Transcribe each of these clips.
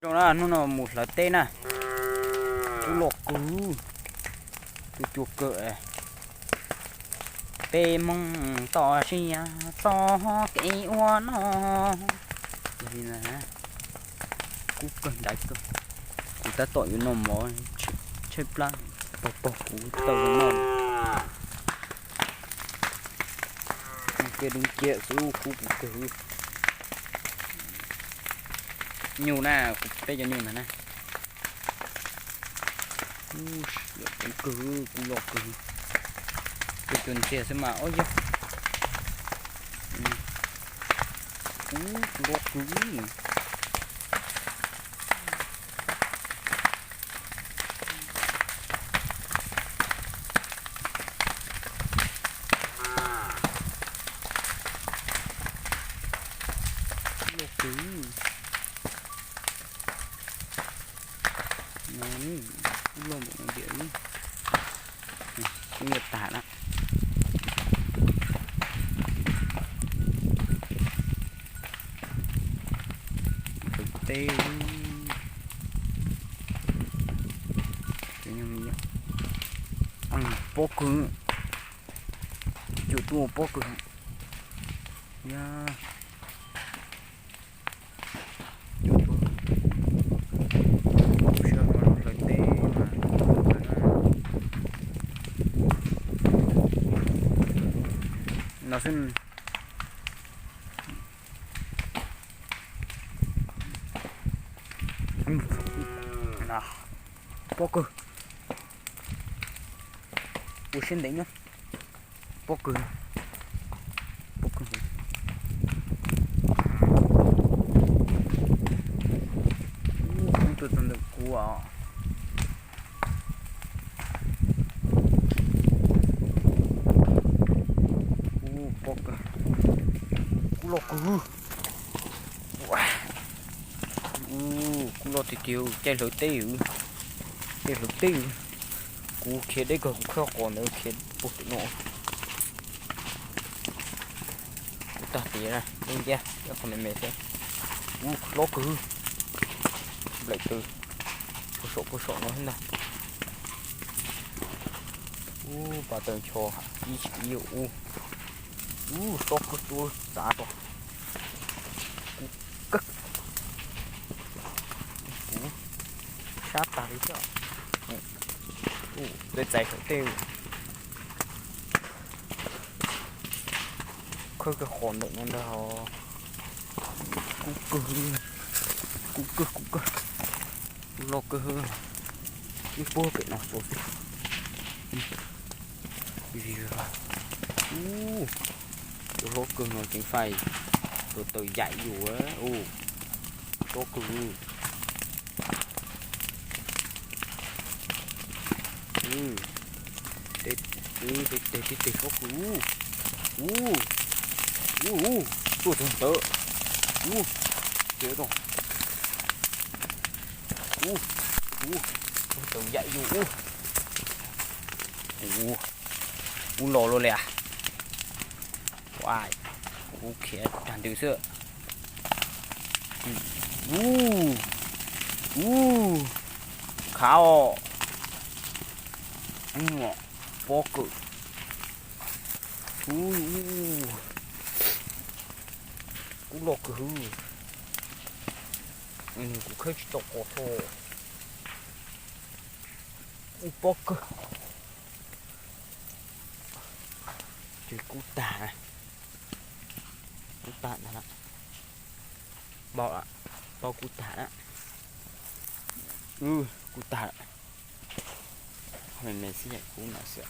Zoo na, hnub no mus hlawv teb na. Kub loj kawg, tus cua kawg. Peb Hmoob toj siab txoj kev ua noj. Kub kawg ntawd kawg. Kuv tab tom yuav noj mov tshaib plab, pog pog kuv tau zoo noj. Kiag dub nciab xwb, kub kawg. Nyuj na, kuv peb cov nyuj ntag na. Kub kawg, kub loj kawg. Cua ntxiag xwb mas, ob yog. Kub loj kawg. Loj kawg. No, kub loj npaum no tiag. Kub yuav tag na. Tus teb. Pob kawg. Cua tuaj pob kawg. Yog. Sawv no los hlawv teb mas, no xwb. Pob kawg. Ua siab ntev nyob. Pob kawg. Pob kawg. Kub tuaj txog ntawm kuv os. Ub, pob kawg. Kub loj kawg. Ub, kub loj tiag tiag, caij hlawv teb. Caij hlawv teb. Kuv khiav deb kawg, kuv khawb qos ntawd khiav puag tim no. Kuv tag tiag na, dub nciab, ib qho me me xwb. Ub, hlob kawg. Nplaim tw puag saum puag saum no thiab ntag. Ub, pas taws ncho ib tsis ib ub. Ub, hlob kawg, tua txav rau kuv kawg. Kuv sab tag li thiab. Ub, txais txais saum tej. Khawb kiag qos ntawm no ntag. Kub kawg, kub kawg, kub kawg. Kub loj kawg. Ib puag pem no xwb. Ub, cov hlob kawg no ceev fais, tus taws yaim yus. Ub, hlob kawg. Ub, tib teg tib teg hlob kawg. Ub, ub, ub, tuaj txog ntawd. Ub, ces ub, ub, tus taws yaim yus. Ub, ub, ub, los luaj li as. Ua, kuv khiav rag ntws xwb. Ub, ub, khav os. Ub, pob kawg. Ub, ub, kub loj kawg hwv. Kuv khawb tsis tau qos tho. Ub, pob kawg. Ces kub tag, kub tag ntag na. Paub, paub kub tag na. Kub tag. Me me xwb, kub no xwb.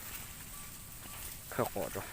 Khawb qos rau.